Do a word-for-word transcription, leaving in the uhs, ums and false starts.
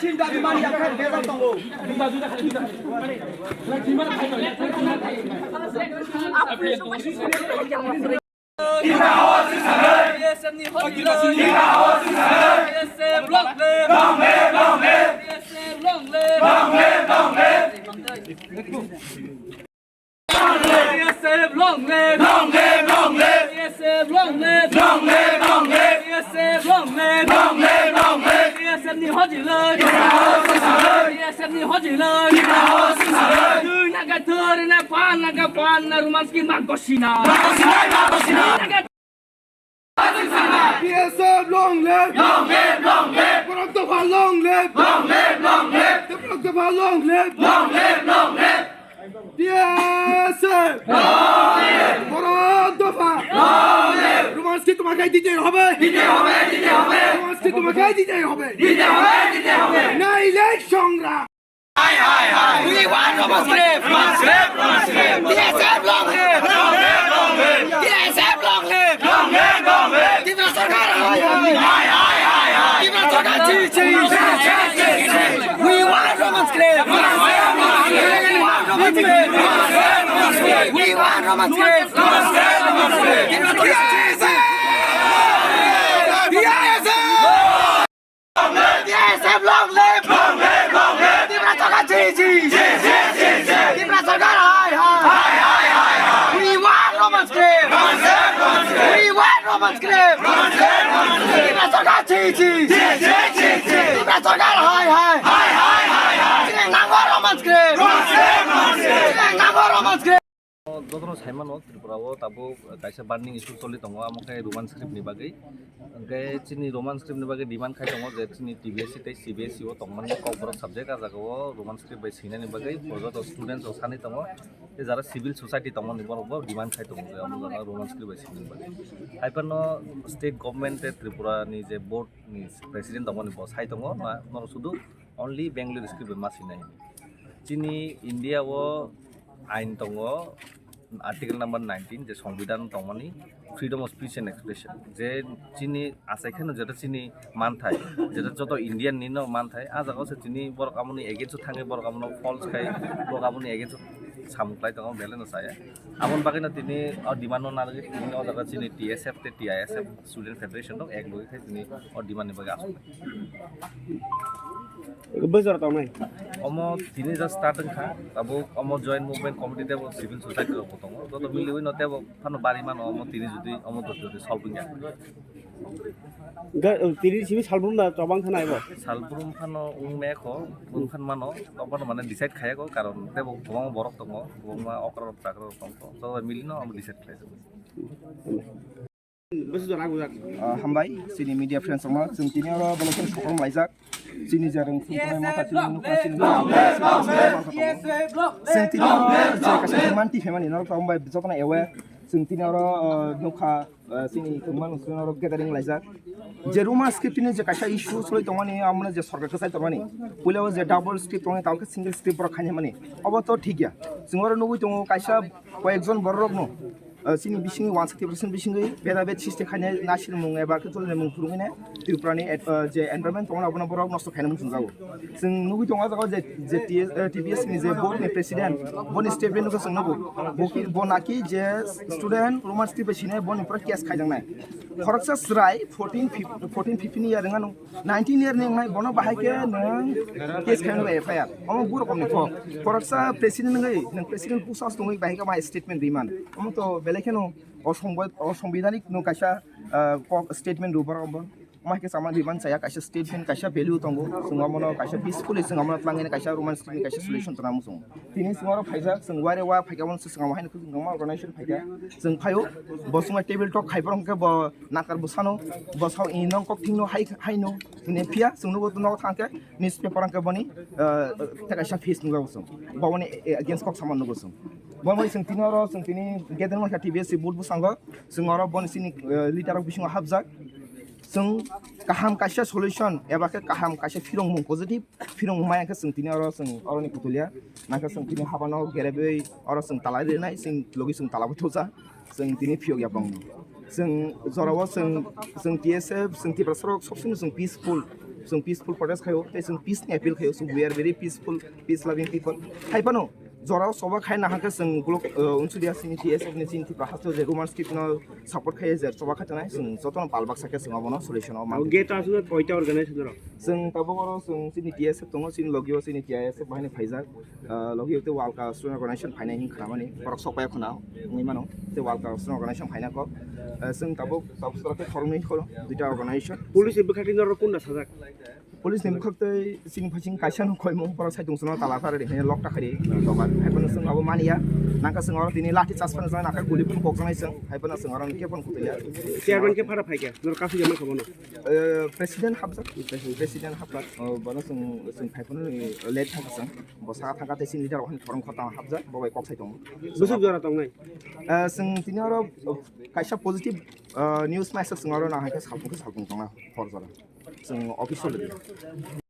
Long live, long live, long live. Long live, long live, long live. Long live, long live, long live. Long live, long live. T S F ni hoji lai. T S F ni hoji lai. Dui naga thuri na pan naga pan na Roman script ma gosina. T S F long live! Long live, long live! Borok Dopha long live! Long live, long live! Borok Dopha long live! Long live, long live! T S F! Long live! Borok Dopha! Long live! Roman script তোমাকে দিতে হবে! দিতে হবে, দিতে হবে! Roman script তোমাকে দিতে হবে! দিতে হবে, দিতে হবে! নাইলে সংগ্রাম! Hi, hi, hi. We want Roman script. Roman script, Roman script. T S F long live. Long live, long live. T S F long live. Long live, long live. Tipra Sarkar hi, hi. Hi, hi, hi, hi. Tipra Sarkar ji, ji. Ji, ji, ji, ji. We want Roman script. Roman script, Roman script. We want Roman script. Roman script, Roman script. We want Roman script. Roman script, Roman script. Tipra Sarkar ji, ji. T S F! T S F long live! Long live, long live! Tipra Sarkar ji, ji! Ji, ji, ji, ji! Tipra Sarkar hi, hi! Hi, hi, hi, hi! We want Roman script! Roman script, Roman script! We want Roman script! Roman script, Roman script! Tipra Sarkar ji, ji! Ji, ji, ji, ji! Tipra Sarkar hi, hi! Hi, hi, hi, hi! Chini nango Roman script! Roman script, Roman script! Chini nango Roman script! Jotono saimano Tripura o tabuk kaisa burning issue choli tongo, amo khe Roman script ni bagwi. Hwnkhe chini Roman script ni bagwi demand khai tongo je chini T B S C tei C B S E o tongmani Kokborok subject, ah jaga o Roman script bai swinani bagwi joto students rok sanwi tongo. Tei jara civil society tongmani borok bo demand khai tongo je omo jaga Roman script bai swinani bagwi. Hai phano state government tei Tripura ni je board ni president tongmani bo sai tongo, ma norok sudu only Bengali script bai ma swinai. Chini India o ain tongo, article number nineteen, je Songbidan tongmani freedom of speech and expression, je chini achai kheno jeta chini manthai, jeta joto Indian nino manthai, ah jaga o se chini borok amoni against o thangwi borok amono false khai borok amoni against o samung khlai tongo, belai no chaya. Aboni bagwi no tini o demand no narwgwi tini o jaga chini T S F tei T I S F Student Federation rok ek logi khai tini o demand ni bagwi aswk. Bwswk tongnai. Omo tini ja start wngkha, tabuk omo Joint Movement Committee tebo civil society rok bo tongo, joto miliwi no tebo phano bari mano omo tini jodi omo jodi solve wngya. Ga-, tini simi salbrum da tobang khana ibo? Salbrum phano wngmaya kho, wng phan mano, tobano mane decide khaya kho, karon tebo kwbangma borok tongo, kwbangma okra rok chakra rok tongo, joto milino omo decide khlai. Ah, hambai, chini media friends rokno, chwng tini oro belai kheno sokom laijak. Chini je rwng thung tongnai motha chini nukha, chini nukha. Chwng tini oro je kaisa demand twi phaimani norok hambai jotono aware. Chwng tini oro, ah, nukha, ah, chini kwbangma chwng oro gathering laijak. Je Roman script ni je kaisa issue choli tongmani, amo je sorkar kwchai tongmani. Puila o je double script tongmani, tamo khe single script borok khainai mani. Obo to thik ya. Chwng oro nugwi tongo kaisa koyekjon borok rokno. Ah, chini bisingo one sixty percent bisingo beda bed system khainai nasir mung eba khe chulnai mung phurungwi ne Tripura ni, ah, je environment tongo abono borok nosto khainai mung chwngjago. Chwng nugwi tongo o jaga o je, je T S, ah, T B S ni je board ni president, boni statement nukha chwng nugo. Bo ki, bo naki je student Roman script bai sinai boni pura case khaijaknai. Khoroksa chwrai fourteen, fif-, fourteen, fifteen year wngya nung. Nineteen year ni wngnai bono bahai khe nwng case khaino F I R. Omo bu rokomni kok. Khoroksa president wngwi, nwng president pusa tongwi bahai khe ma statement ri man. Omo to belai kheno osombo-, osombidanik nwng kaisa, ah, kok statement ru borok bo. Omo hai khe sama ri man chaya kaisa statement, kaisa value tongo. Chwng omono kaisa peacefully chwng omono twlangwi kaisa Roman script ni kaisa solution tongna muchungo. Tini chwng oro phaijak, chwng wire wa phaikha, omono chwng haino chwng organization phaikha. Chwng phaio, bo chwngno table talk khai borok hwnkhe bo nakar bwsano, bo sao i nong kok thingno hai, haino, hwnwi phiya, chwng nugo nogo thangkhe, newspaper hwnkhe boni, ah, tei kaisa face nukjago chwng. Bo boni against kok sama nugo chwng. Bo bai chwng tini oro, chwng tini gathering wngkha T B S C board bwskango, chwng oro boni chini, ah, leader rok bisingo hapjak. Chwng kaham kaisa solution, eba khe kaham kaisa phirongmung positive, phirong maya khe chwng tini oro chwng oroni kutulia, nangkhe chwng tini habano gerebwi oro chwng talai rinai, chwng logi chwng tala bwthusa, chwng tini phiyok ya bongni. Chwng jorao chwng, chwng T S F, chwng Tiprasa rok sob somoi chwng peaceful, Chwng peaceful protest khaio, tei chwng peace ni appeal khaio. So we are very peaceful, peace loving people. Hai phano jorao choba khai nahakhe chwng ukulok, uh, unsuriya chini T S F ni chini Tripura hasteo je Roman script no support khaiye je choba khai tongnai, chwng jotono pal baksa khe chwng abono solution o man. Gate aswk koita organization rok? Chwng tabuk oro chwng chini T S F tongo, chini logio chini T I S F bahai ni phaijak. Ah, logi tei World Cup Student Organization phainai hin khnamani, borok sokpaiya khuna wngwi mano, tei World Cup Student Organization phaina kok. Ah, chwng tabuk, tabuk sora khe khoroknwi khoro, duita organization. Police ni bwkhak twi norok kunda sajak? Police ni bwkhak tei chini phasing kaisa no khoimung, borok saitung chwngno tala phara ri hwnwi lock ta khairi dogan. Hai phano chwng abo maniya, nangkha chwng oro tini lathi charge phano jana kha, guli phano kokjaknai chwng, hai phano chwng oro khe phano kutuya. Chairman khe phara phaikha, norok kasu jama kha bono? Eh, president hapjak, president hapjak, oh, bono chwng, chwng phai phano late thangkha chwng. Bo saka thangkha tei chini leader rok hani khorang khortang hapjak, bo bai kok sai tongo. Bwswk jora tongnai? Eh, chwng tini oro kaisa positive, eh, news message chwng oro nahai khe salpung khe salpung tongna hor jora. Chwng office o logi.